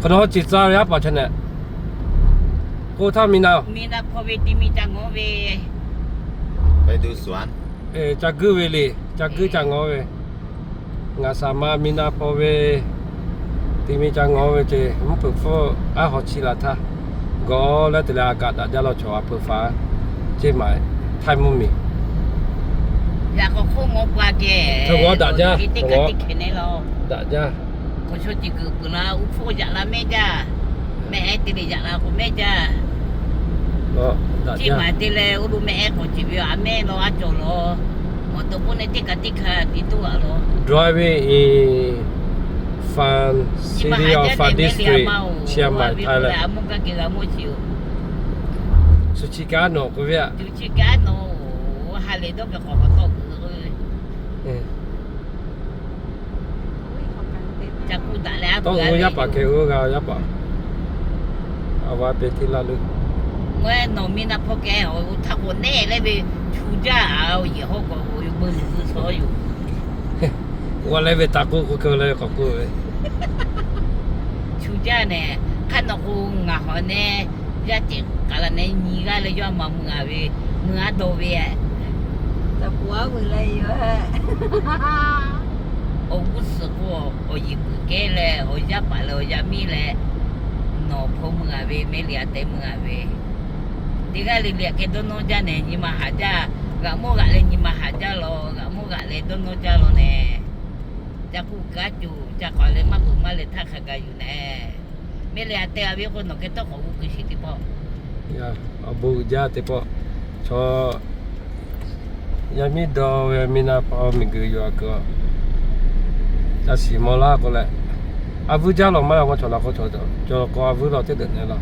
Nawˬ hui ciˍ tcuh ve aˉ paˍ chaw nehꞈ k'oˆ htaˇ, mi na, ca guiˇ ve le, ca guiˇ ca ngawˉ ve, ngaˬ shaˍ ma mi na hpaw ve, ti mi ca ngawˉ ve ce, mvuhˇ hpeuꞈ hpfuhˇ aˉ haw chi la htaˇ, gawˬ leh te leh a kaꞈ daꞈ jaˇ law chaw a peu faˍ, ceˇ maˍ htaiˇ mvuhˇ miˬ. Yaꞈ k'aw hk'oˆ mawˇ pa kehˬ, hk'e teˇ kaꞈ teˇ hkeh ne law. Daꞈ jaˇ. K'awꞈ chaw ceuˬ kuiˬ peuˬ la, uˉ hpfuhˇ yaꞈ la mehˆ jaˇ. Mehˆ ehˉ te leh yaꞈ la k'o mehˆ jaˇ. Ceˇ maˍ te leh oˇ lo mehˆ ehˉ k'awꞈ ceuˬ ve a mehˆ law a cawˬ law. Mawˬ to k'oˆ ne teˇ kaꞈ teˇ hkeh te toˇ a law. Driving in Fun City of Fun District, Chiang Mai, Thailand. Mawˇ gaˇ kehˬ g'a mawˇ chi oˬ. Suh chi kaˉ nawˬ k'oˆ ve aꞈ. Chi kaˉ nawˬ ha lehˬ dawˇ ve k'awꞈ k'awꞈ tawˆ kuiˬ k'o ve. Tawˆ g'uˇ yaˇ paˍ kehˬ g'uˇ g'a yaˇ paˍ. A va pehˬ teˇ laˇ leuˇ. Ngaˬ nawˬ mi na hpaw kehˬ awˬ htaˇ k'o neˆ leh ve chu jaˇ a, yehˬ hawˉ k'awꞈ k'oꞈ yoˬ, beuꞈ nuˬ g'uiˬ shawˉ yoˬ. G'aw leh ve taˍ k'oˆ k'oˆ keu leh k'awꞈ k'oˆ ve. Chu jaˇ nehˬ, hk'aˇ nawˬ k'o ngaˬ hawˬ nehˬ, yaˇ cehˬ k'aˍ laˬ nehˬ nyi g'aˇ leh yawˇ maˬ meuˬ a ve, meuˬ a dawˬ ve. Awˬ g'uˇ suhˍ k'o, awˬ yeˬ peuˬ kehˉ leh awˬ yaˇ paˍ leh awˬ yaˇ miˇ leh, nawˬ hpaw meuˬ a ve, mehˆ liꞈ a tehꞈ meuˬ a ve. Teˇ g'aˇ le le aꞈ kehˉ dawˇ nawˇ jaˇ nehˬ, nyi ma haꞈ jaˇ. G'aꞈ mawˇ g'aꞈ leh nyi ma haꞈ jaˇ law, g'aꞈ mawˇ g'aꞈ leh dawˇ nawˇ jaˇ law nehˬ. Ca k'oˆ kaˉ coˬ, ca k'awꞈ leh maˇ peuˬ maˇ leh htaˇ hk'a gaˬ yuˬ nehˬ. Mehˆ liꞈ a tehꞈ a ve k'o nawˬ kehˉ tawˇ k'awꞈ g'uˇ kuiˬ sheˍ teˇ pawˆ. Awˬ bon uiˍ jaˇ teˇ pawˆ. Chaw yaˇ miˇ dawˇ ve mi na pa miˬ guiˬ yuˬ a kuiˬ, ca shiˍ maw laˇ k'o leh, a vuiˇ jaˇ law maˇ yaw k'o chaw la k'o, chaw k'o a vuiˇ law teˇ deuꞈ nehˬ law.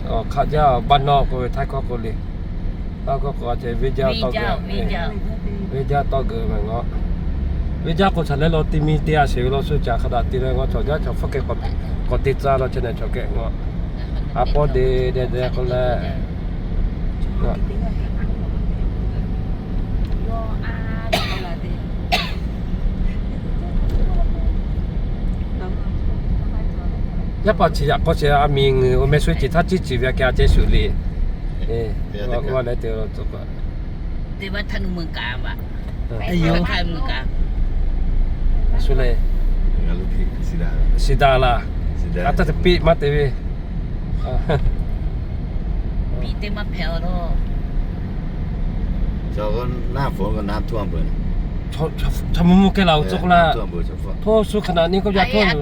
Awˬ hk'aˆ jaˇ baˇ nawˇ k'oˆ ve htaiˇ hkawˇ k'o le. Taˇ kawˇ k'o a ceh venˇ jaˇ tawˇ geuˬ, venˇ jaˇ tawˇ geuˬ ve ngaˬ. Venˇ jaˇ k'o chaw leh law ti mi te a sheˍ ve law shu caˬ hk'a daꞈ te leh ngaˬ chaw jaˇ chaw hpfuhˇ kehˬ k'awꞈ te tcuh law chehˇ nehˬ chaw kehˬ ngaˬ. A pawˇ de de de k'oˆ leh, yaˇ paˍ chi yaꞈ k'aw chi a miˬ nguiˬ oˇ meh shu ceuˬ htaˇ ciˇ ciˍ ve a kehˬ a ceh shuˍ le. G'a leh te Shu le. Shiˍ daꞈ laˬ. A taˇ te piˇ maˇ te ve. Chaw mvuh mvuh kehˬ laˬ oˬ tcuh k'oˆ laˇ. Hto shu hk'aˬ naꞈ niˇ k'oˆ yaˇ hto yoˬ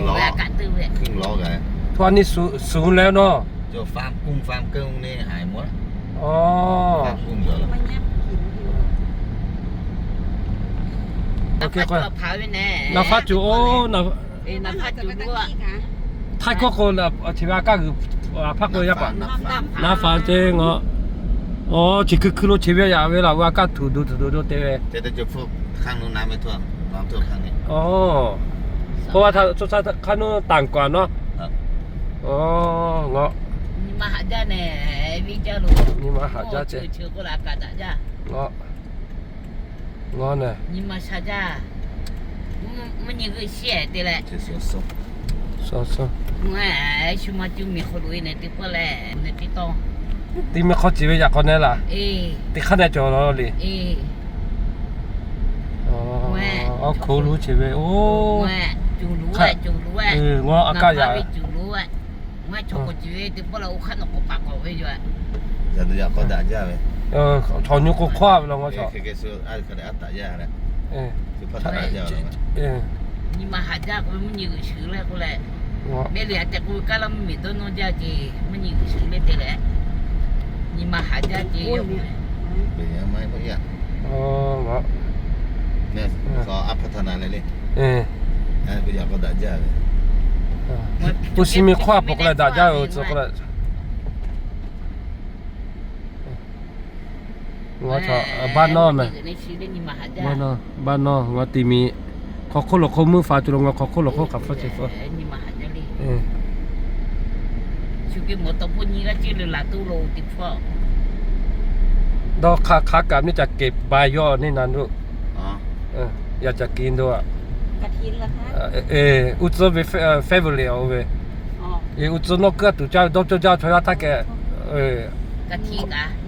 law. Hto a niˇ shu leh nawˇ. Naˍ faˉ cuˬ oˬ, htaiˇ hkawˇ k'o, chi ve a kaˇ g'uiˬ a hpaˇ k'o yaˇ paˍ. Naˍ faˉ ceˇ ngaˬ. Aˬ, chi hkui hkui lo chi ve yaꞈ ve laˬ ve a kaˇ tuˬ duˬ tuˬ duˬ do te ve. Aˬ, k'oˆ a htaꞈ co sa hk'aˇ nuˇ tanˍ kaꞈ nawˇ. Aˬ, ngaˬ. Nyi ma haꞈ jaˇ ceˇ. Ngaˬ. Ngaˬ nehˬ. Ti mi hk'aw ciˬ ve yaꞈ k'aw nehˬ laˬ. Teˇ hk'aˇ nehˬ cawˬ la le. Awˬ hk'oˆ lo chi ve oˬ. Ngaˬ a kaˇ yaꞈ. Chaw nyi k'o hkawˇ ve law ngaˬ chaw. Nyi ma haꞈ jaˇ k'o mvuhˇ nyi g'uiˬ shuˍ leh te leh, nyi ma haꞈ jaˇ ce. K'o a hpaˇ htaꞈ na leh le. K'o shi mi hk'awˇ a hpaˍ k'oˆ leh daꞈ jaˇ ve tcuh k'oˆ leh. Ngaˬ chaw baˇ nawˇ meh. Baˇ nawˇ, baˇ nawˇ ngaˬ ti mi hk'aw hk'oˆ lo hk'oˆ mvuhˇ faˍ tuˬ lo ngaˬ hk'aw hk'oˆ lo hk'oˆ hk'aˬ hpfuhˇ chi hpfuhˇ. Dawˇ hk'a hk'a kaꞈ neˇ ca kehˬ ba yawˇ neˇ na nuˇ. Yaꞈ caˍ kiˍ do a. Uˉ tcuhˇ ve family oˇ ve. Uˉ tcuhˇ nawˇ kuiˉ a tuˬ caˇ ve dawˇ cawˇ jaˇ chaw yaˇ htaˇ kehˬ.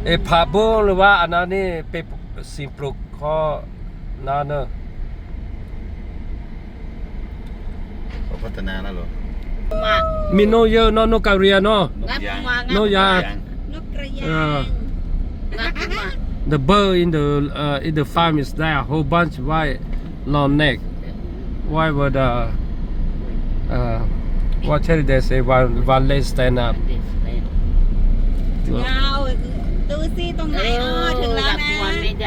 Hpaꞈ bon le vaˇ a na neˇ pe siˍ ploˍ hkawˇ na neˇ. Miˬ North yeˬ nawˇ, North Korea nawˇ. North yaˇ. The bird in the, uh, in the farm is there, a whole bunch white, long neck. Why would, uh, uh, what tell they say one, one leg stand up? ดูสิตรงไหน อ๋อ ถึงแล้วน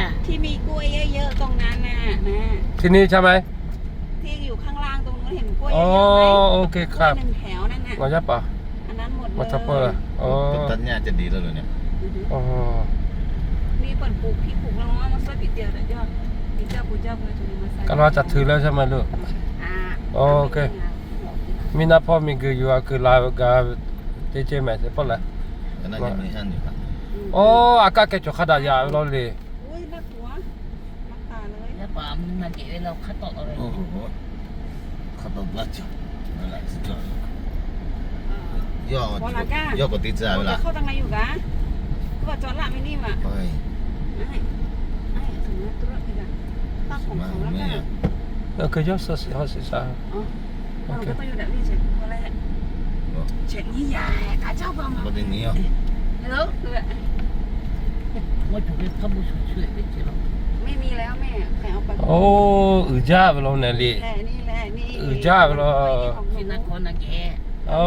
ะ ที่มีกล้วยเยอะๆ ตรงนั้นน่ะนะ ที่นี่ใช่ไหม ที่อยู่ข้างล่างตรงนู้น เห็นกล้วยเยอะๆไหม อ๋อ โอเคครับ กล้วยหนึ่งแถวนั่นน่ะ มาใช่ปะ อันนั้นหมดเลย มาทัพเปอร์ อ๋อ ต้นเนี้ยจะดีแล้วเหรอเนี่ย อ๋อ นี่เปิ้นปลูกพริกปลูกละม้อมาช่วยปีเตียวเดี๋ยวยอด ปีเจ้าปูเจ้าเบอร์จะมีมาใส่ กำลังจะถือแล้วใช่ไหมลูก อ่า โอเค မီးနၢ်ဖီမ့ၢ်ဂ့ၤ ယွၤကလၤဂၤ ကျဲကျဲမဲာ် ပီၣ်လဲၣ် အိ အကၢ်ကဲ ကၠီၤခါဒၣ်ယၤလီၤလံ โอ้ อือจ้าไปแล้วเนี่ยลิ อือจ้าไปแล้ว อ๋อ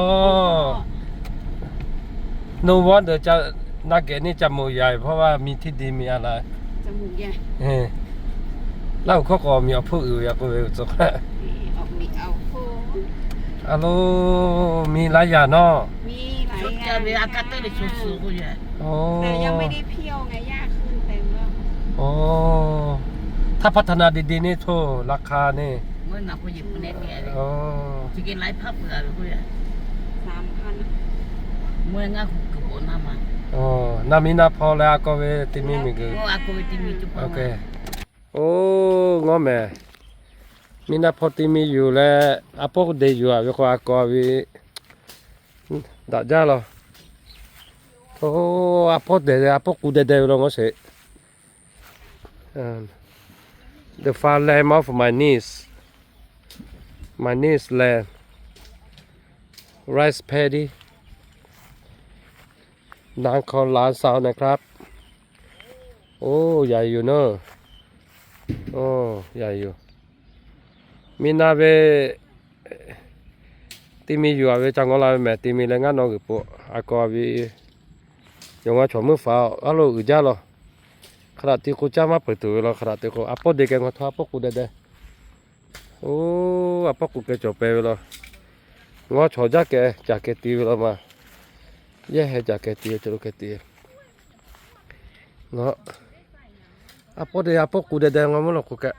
no wonder จะ นาแกะนี่จมูกใหญ่ เพราะว่ามีที่ดินมีอะไร จมูกใหญ่ เออ แล้วเขาก็มีเอาผู้อื่นอยากไปจบ มีเอาผู้ อะโล มีหลายอย่างเนาะ มีหลายอย่าง อ๋อ แต่ยังไม่ได้เที่ยวไง หญ้าขึ้นเต็มแล้ว อ๋อ ถ้าพัฒนาดีๆนี่โทษราคานี่ เมื่อหนักกว่าหยิบคนแน่ๆเลย อ๋อ จะกินหลายพักเผื่อเลย สามพัน မွဲငါးခုကပေါ်နာမှာ อ๋อ နမီးနၢ်ဖီလႄႈ အကီၢ်ဝဲတမံၤမ့ၢ်ဂ့ၤ အကီၢ်ဝဲတမံၤ โอเค โอ้ ငီးမဲာ် မီးနၢ်ဖီတမံၤယူႇလႄႈ အပီၢ်ဒဲးယူႇ အဝဲၢ်ဃီအကီၢ်ဝဲ ဒၣ်ယါလီၤ โอ้ အပီၢ်ဒဲး အပီၢ်ကူဒဲးဒဲးဝဲလီၤ ငီးစ့ၢ် Um, the farmland of my niece. My niece land. Rice paddy. นางคอนหลานสาวนะครับ โอ้ ใหญ่อยู่เนอะ โอ้ ใหญ่อยู่ မီးနၢ်ဖီ တမံၤယူႇ အဝဲ ကၢ်ငီးလၢ်ဝဲမဲာ် တမံၤလႄႈ ငါးနီၢ်ဂ့ၢ်ပိာ် အကီၢ်ဝဲ ယွၤငီး ဆီၣ်မုၢ်ဖး အလီၢ်အုၣ်ယါလီၤ ခရၣ်တံၤခိၣ် ကၢ်မးပၢၢ်တုၤဝဲလီၤ ခရၣ်တံၤခိၣ် အပီၢ်ဒဲးကဲ ငီးထီၣ် အပီၢ်ကူဒဲးဒဲး အိ အပီၢ်ကူကဲ ကၠီၣ်ပဲဝဲလီၤ ငီး ဆီၣ်ယါကဲ ကၢ်ကဲတံၤဝဲလီၤမး ယဲၢ်ဟဲ ကၢ်ကဲတံၤ ကၠီၣ်လိကဲတံၤ ငီး အပီၢ်ဒဲး အပီၢ်ကူဒဲးဒဲး ငီး မုၢ်လီၤ ကူကဲ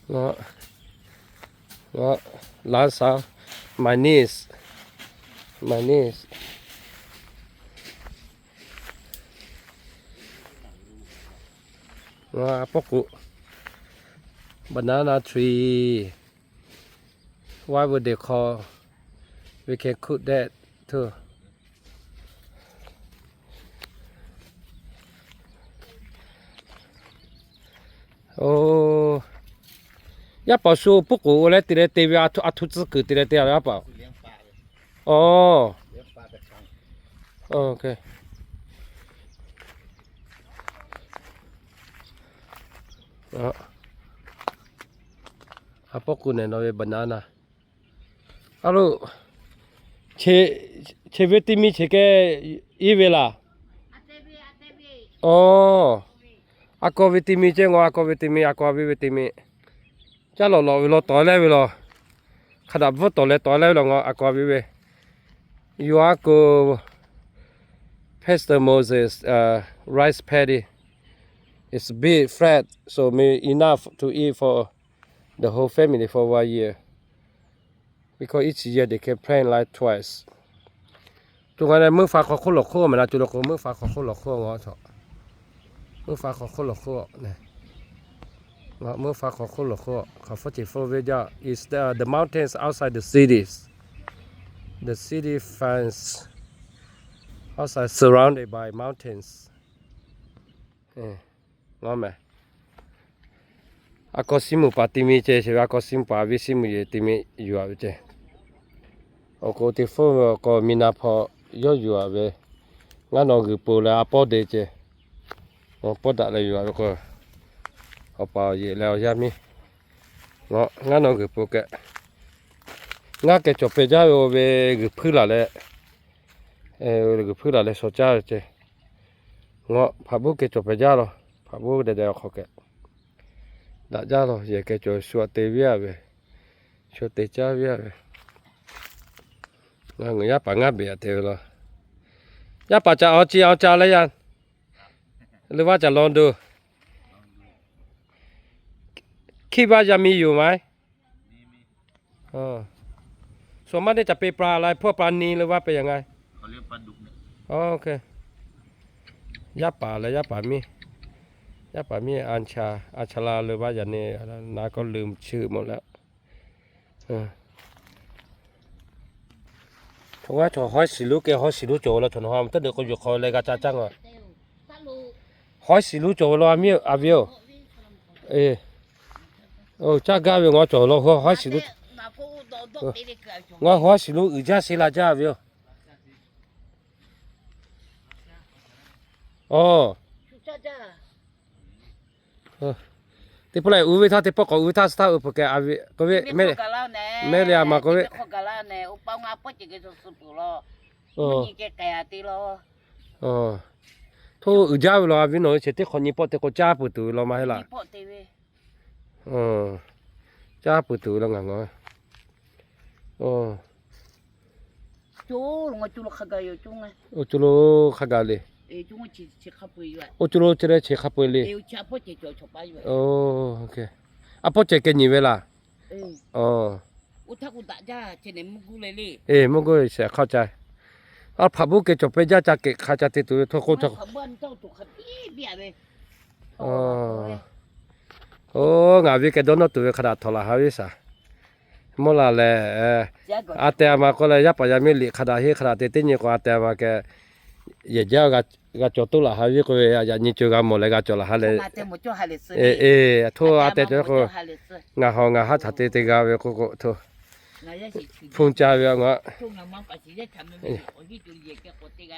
ငီး ငီး หลานสาว my niece my niece ငီး အပီၢ်ကူ banana tree why would they call we can cook that too အိ ယပီၢ်ၡူ ပူၣ်ကူၣ်အိၣ်လႄၢ် တံၤလၢတ့ဝဲ အထူၣ် အထူၣ် တံၤလၢတ့ဝဲ အပီၢ် အိ အိ အပီၢ်ကူန့ၣ်နီၣ်ဝဲ banana အလိၤ ဆံး ဆံးဝ့တံၤမံၤ ဆံးကဲ အ့ဝဲလၢ အိ အကီၢ်ဝ့တံၤမံၤ ကဲ ငီး အကီၢ်ဝ့တံၤမံၤ အကီၢ်ဝ့ဝ့တံၤမံၤ ကၢ်လီၤလီၤဝဲလီၤ တီၤလဲၢ်ဝဲလီၤ ခဒၣ်ဘၣ်တီၤလဲၢ် တီၤလဲၢ်ဝဲလီၤ ငီး အကီၢ်ဝ့ဝ့ ယွၤကိ Pastor Moses, uh, rice paddy. It's big, flat, so may enough to eat for the whole family for one year. Because each year they can plant like twice. Tuˬ ngaˬ leh meuˇ fa hk'aw hk'oˆ lawˬ hk'oˆ meh na, tuˬ lo k'o meuˇ fa hk'aw hk'oˆ lawˬ hk'oˆ ngaˬ chaw. Meuˇ fa hk'aw hk'oˆ lawˬ hk'oˆ, meuˇ fa hk'aw hk'oˆ lawˬ hk'oˆ, hk'aˬ hpfuhˇ ceˬ hpfuhˇ ve jaˇ is the, the mountains outside the cities. The city fence outside surrounded by mountains. Ngaˬ meh. A k'aw siˉ mvuhˇ paˍ ti mi ceh, chi ve a k'aw siˉ mvuhˇ paˍ, a viˉ siˉ mvuhˇ yehˬ ti mi yuˬ-a ve ceh. Awˬ k'o teˇ hpfuhˇ ve awˬ k'aw mi na hpawˇ yawˇ yuˬ-a ve, ngaˇ naw g'uiˬ po leh a pawˇ de ceh, pawˇ daꞈ leh yuˬ-a ve k'o, awˬ paˍ awˬ yehˬ leh awˬ yaˇ miˇ, ngaˇ naw g'uiˬ po keh, ngaˇ keh cawˬ peh jaˇ ve oˇ ve g'uiˬ hpuiˇ laˬ leh, g'uiˬ hpuiˇ laˬ leh shaw caˇ ve ceh. Ngaˬ hpaꞈ buˇ keh cawˬ peh jaˇ law, hpaꞈ buˇ deh deh awˬ hk'aw keh daꞈ jaˇ law, yehˬ keh cawˬ shu-a te viˉ-a ve, shu te caˇ viˉ-a ve. Ngaˬ yaˇ paˍ ngaˇ beˬ-a te ve law. Yaˇ paˍ caꞈ awˬ ci awˬ ca leh yaˇ, leuˬ vaˇ caꞈ lawn doˬ. Hkiˇ baˆ yaˇ miˇ yoˬ maˇ. Suhˍ maˇ teˇ caꞈ pe pra la hpawˇ pra ni leuˬ vaˇ peh yaꞈ ngaˬ. Yaˇ paˍ leh yaˇ paˍ miˇ, yaˇ paˍ miˇ a ca, a ca la leuˬ vaˇ yaꞈ ne, na k'aw leuˬ chi mawˬ leh. Chaw g'aˇ chaw hawˉ shiˍ luˉ keh hawˉ shiˍ luˉ cawˬ ve law, chaw nawˬ ha mvuhˇ teˇ deuꞈ k'o yuˬ hk'aw leh g'a ca caˇ ngaˬ. Hawˉ shiˍ luˉ cawˬ ve law, a miˇ a ve-oˬ. Caˇ gaˇ ve ngaˬ cawˬ law, hawˉ shiˍ luˉ, ngaˬ hawˉ shiˍ luˉ uiˍ jaˇ sheˍ la jaˇ ve-oˬ. Aˬ, teˇ pawˆ lehˬ uiˍ ve htaˇ, teˇ pawˆ k'awꞈ uiˍ ve htaˇ suh htaˇ uiˍ peuˬ keh, a ve k'oˆ ve, mehˆ leh a ma k'oˆ ve. Hto uiˍ jaˇ ve law, a viˉ nawˬ ve chi teˇ hk'awꞈ nyi pawˆ te k'o caˇ peuˬ tuˬ ve law maˇ heˆ laˇ. Caˇ peuˬ tuˬ ve law ngaˬ ngaˬ. Oˇ, co lo hk'a gaˬ le. Oˇ, co lo chi leh chi hk'a peu-eˬ le. A pawˆ ceh keh nyi ve laˇ. Eˬ, mvuhˇ guˇ shehˍ hk'aˇ ca. A hpaꞈ buˇ keh cawˬ peh jaˇ ca kehˬ hk'a ca te tuˬ ve hto k'o ca. Oˇ, ngaˬ ve keh dawˇ nawˇ tuˬ ve hk'a daꞈ htawnˍ laˬ ha viˉ shaˍ. Mvuhˇ la lehˬ, a tehˬ a ma k'oˆ leh yaˇ paˍ yaˇ miˇ liꞈ hk'a daꞈ henˇ hk'a daꞈ te teˇ nyi k'o a tehˬ a ma keh, yehˬ jaˇ g'a cawˬ toˆ laˬ ha viˉ k'oˆ ve, a yaꞈ nyi co g'a mawˬ leh g'a cawˬ laˬ ha leh. Eˬ, hto a tehˬ cawˬ k'o, ngaˬ hawˬ ngaˬ haˉ htaꞈ te te g'a ve k'oˆ k'o hto. Hpu ca ve ngaˬ,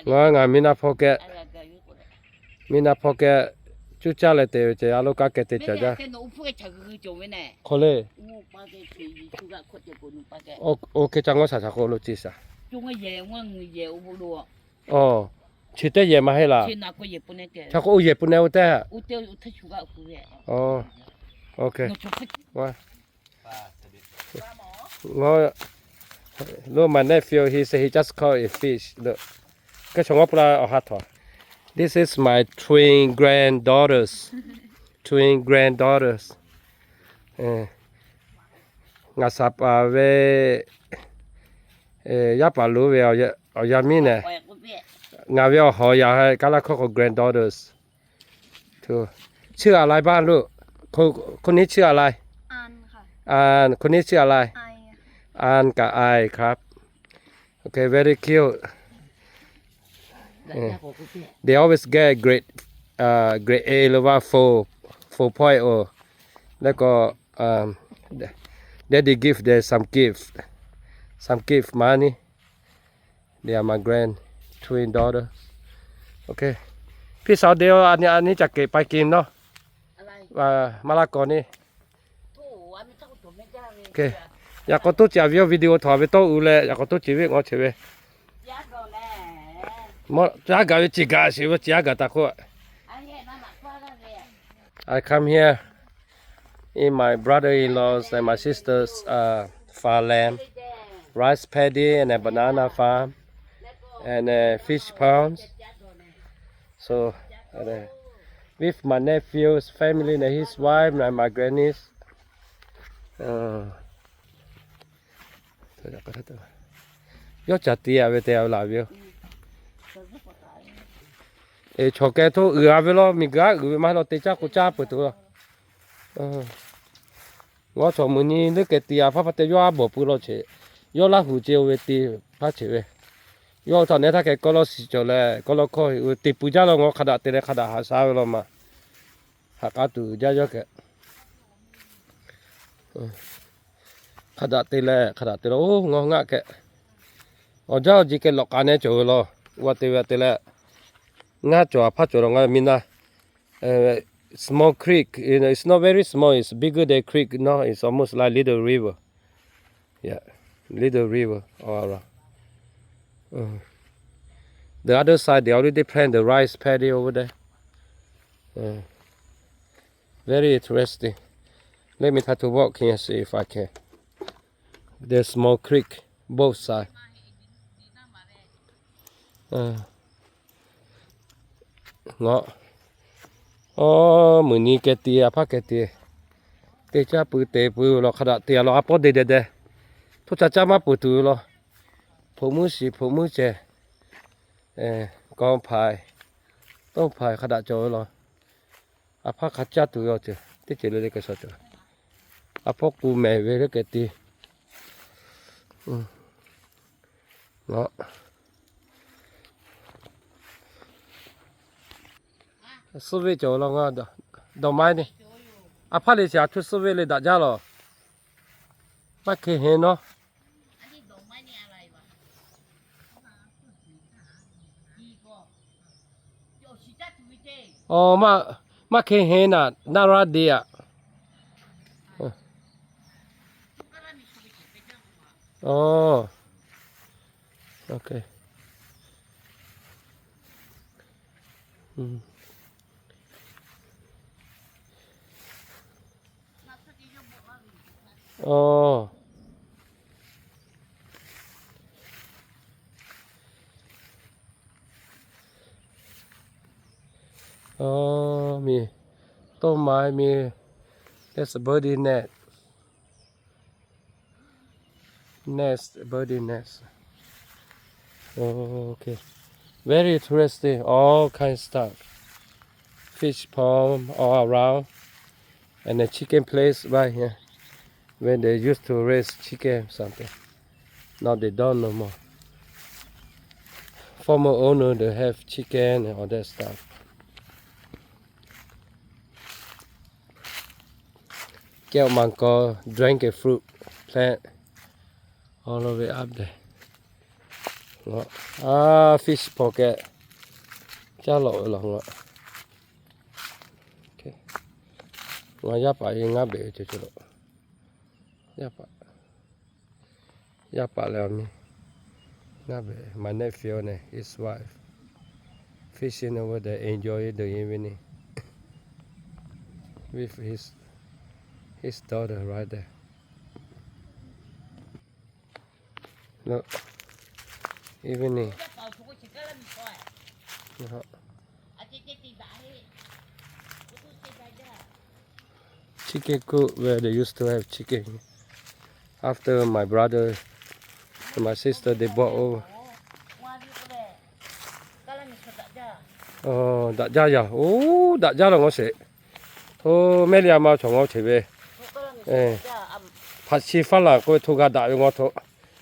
ngaˬ ngaˬ mi na hpawˇ keh, mi na hpawˇ keh, cuˇ caˇ leh te ve ceh a lo kaˇ keh te caˍ jaˇ. Hk'aw le. Oˇ hk'e ca ngawˇ shaˍ htaꞈ k'o lo ce shaˍ. Chi teˇ yehˬ maˇ heˆ laˇ. Htaꞈ k'o oˇ yehˬ pun ne oˇ tehꞈ. Look, my nephew, he said he just caught a fish. Look, kaˇ chaw ngawˇ pu la awˬ ha htawnˍ. This is my twin granddaughters. Twin granddaughters. Ngaˬ saˍ paˍ ve yaˇ paˍ lonˉ ve awˬ yaˇ miˇ nehˬ, ngaˬ ve awˬ hawˍ yaꞈ kaˇ laˇ hkawˇ k'o granddaughters. Chi a lai baˇ lo, คนนี้ชื่ออะไร? คนนี้ชื่ออะไร? อันกับไอครับ Okay, very cute. They always get grade, uh, grade A หรือว่า four, four point oh. แล้วก็ um, daddy give them some gift, some gift money. They are my grand twin daughter. Okay. พี่สาวเดียว อันนี้ อันนี้จะเก็บไปกินเนาะ มะละกอนี่ Yaꞈ k'aw toˇ ceꞈ a ve awˬ video htaꞈ ve tawˇ u leh yaꞈ k'aw toˇ ceꞈ ve ngaw cheꞈ ve. Caˉ gaˬ ve ceꞈ gaˬ sheˍ ve ceꞈ a gaˬ taˍ k'oˆ. I come here in my brother-in-law's and my sister's, uh, farmland, rice paddy and a banana farm and a fish ponds. So, uh, with my nephew's family and his wife and my grannies. Uh, yawˇ caˬ te-a ve te-a ve laˬ ve yoˬ. Chaw keh htoˇ uiˍ a ve law, miˬguiˬ aˉ uiˍ ve maˇ heˆ law, te caˇ k'o caˇ peuˬ tuˬ law. Ngaw chaw meuꞈ nyi leuˉ keh ti a hpaˇ hpaˇ te yawˇ aˉ bawˬ pui law che, yawˇ Laˇhuˍ ce-o ve te hpaˇ che ve. Yawˇ htaꞈ nehˉ htaˇ keh kawˇ lawˇ shiˍ cawˬ leh kawˇ lawˇ hkawˇ heˆ, te pui jaˇ law, ngaw hk'a daꞈ te leh hk'a daꞈ haꞈ sha ve law ma. Haꞈ k'a tuˬ jaˇ yawˇ keh. Hk'a daꞈ te leh hk'a daꞈ te law, oˇ ngaw ngaˆ keh. Awˬ jaˇ awˬ ji keh lawꞈ k'a nehˉ cawˬ ve law. G'a te ve te leh, ngaˇ cawˬ a hpaˇ cawˬ law ngaˬ mi na. Small creek, you know, it's not very small, it's bigger than creek, no, it's almost like little river. Yeah, little river all around. Uh, the other side, they already plant the rice paddy over there. Uh, very interesting. Let me try to walk here and see if I can. There's small creek, both side. Uh, Ngaˬ, aˬ, meuꞈ nyi keh ti a hpaˇ keh ti, te caˇ pui te pui law hk'a daꞈ te a law, a pawˇ de deh deh, htoˇ ca caˇ maˇ peuˬ tuˬ law, hpoꞈ muiˉ shiˍ hpoꞈ muiˉ ceh, kawˇ hpaˍ, tawˇ hpaˍ hk'a daꞈ cawˬ ve law, a hpaˇ hk'a caˇ tuˬ ve awˬ ceuˬ teˇ ceuˬ le le keh shaw cawˬ, a pawˇ k'u mehˍ ve leuˉ keh ti. Suhˉ ve cawˬ law, dawˬ maˇ ni. A hpaˇ le chi a htuˇ suhˉ ve le daꞈ jaˇ law. Maˇ hk'e heˆ nawˉ. Aˬ, maˇ hk'e heˆ naˍ, naˇ raˇ de aꞈ. Aˬ, okay. Aˬ. Aˬ, miˬ, tawˇ ma miˬ, that's a birdie nest. Nest, birdie nest. Okay. Very interesting. All kind stuff. Fish pond all around. And a chicken place right here. When they used to raise chicken something. Now they don't no more. Former owner, they have chicken and all that stuff. Kehˉ maˇ kawˇ, dragon fruit plant all the way up there. Aˬ, fish pond keh caˇ lawꞈ ve law. Ngaˬ yaˇ paˍ ngaˇ beꞈ ve ceh ceh lo. Yaˇ paˍ, yaˇ paˍ leh awˬ miˇ, ngaˇ beꞈ, my nephew and his wife fishing over there, enjoy the evening with his, his daughter right there. Look, evening. Chicken coop where they used to have chicken. After my brother and my sister, they bought over. Aˬ, daꞈ jaˇ yaˇ. Oˇ, daꞈ jaˇ law ngaw sheˍ. Oˇ, mehˆ le a ma chaw ngaw cheˬ ve. Hpaꞈ shi faˉ laˬ k'oˆ ve hto g'a daꞈ ve ngaw hto.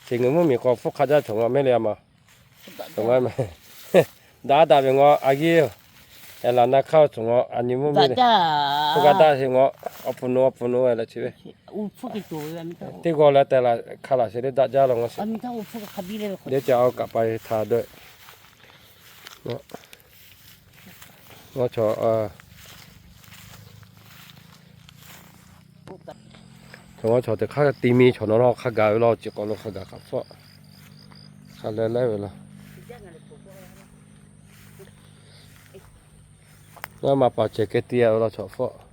Chi ngaˬ mvuhˇ miˬ k'aw hpfuhˇ hk'a jaˇ chaw ngaw mehˆ le a ma. Daꞈ daꞈ ve ngaw a yiˇ. Eˬ laˬ na hk'aˇ chaw ngaw a nyi mvuhˇ miˬ le. Hto g'a daꞈ sheˍ ngaw. Awˬ hpu nu awˬ hpu nu leh chi ve. Teˇ g'aw leh tehꞈ laˬ hk'a laˬ sheˍ le daꞈ jaˇ law ngaw sheˍ. Deˇ ca a kaꞈ pa htaꞈ daweh. Ngaw chaw, chaw ngaw chaw teꞈ hk'aˇ ti mi chaw nawˬ law hk'a gaˬ ve law, chi k'awꞈ lo hk'a gaˬ hk'aˬ hpfuhˆ hk'a leh laiˉ ve law. Ngaˬ maˇ paˍ cehˬ keh ti a ve law chaw hpfuhˆ.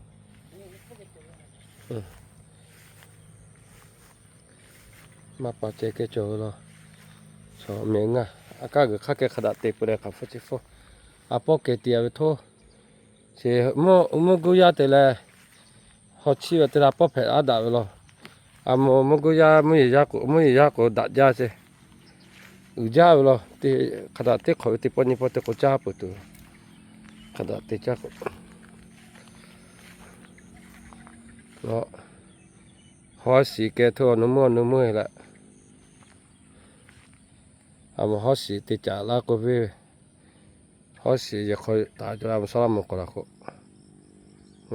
Maˇ paˍ cehˬ keh cawˬ ve law. Chaw mehˍ ngaˇ a kaˇ g'uiˬ hk'aˇ keh hk'a daꞈ te peuˬ leh hk'aˬ hpfuhˆ chi hpfuhˆ. A pawˇ keh ti a ve htoˇ. Chi mvuhˇ guˇ yaˇ te leh, haw chiˇ ve te leh a pawˇ hpehꞈ aˉ daꞈ ve law. A mvuhˇ guˇ yaˇ mvuhˇ yeˬ yaˇ k'o daꞈ jaˇ ce. Uiˍ jaˇ ve law. Hk'a daꞈ teˇ hk'awꞈ ve teˇ pawˆ nyi pawˆ te k'o caˇ peuˬ tuˬ. Hk'a daꞈ te caˇ k'o, hawˉ shiˍ keh htoˇ awˬ nu meuˇ awˬ nu meuˇ laꞈ. A ma hawˉ shiˍ te caˍ laˇ k'oˆ ve, hawˉ shiˍ yehˬ hk'aw taˍ cawˬ la, a ma sawˉ laˇ mvuh k'awꞈ la k'o,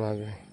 a ve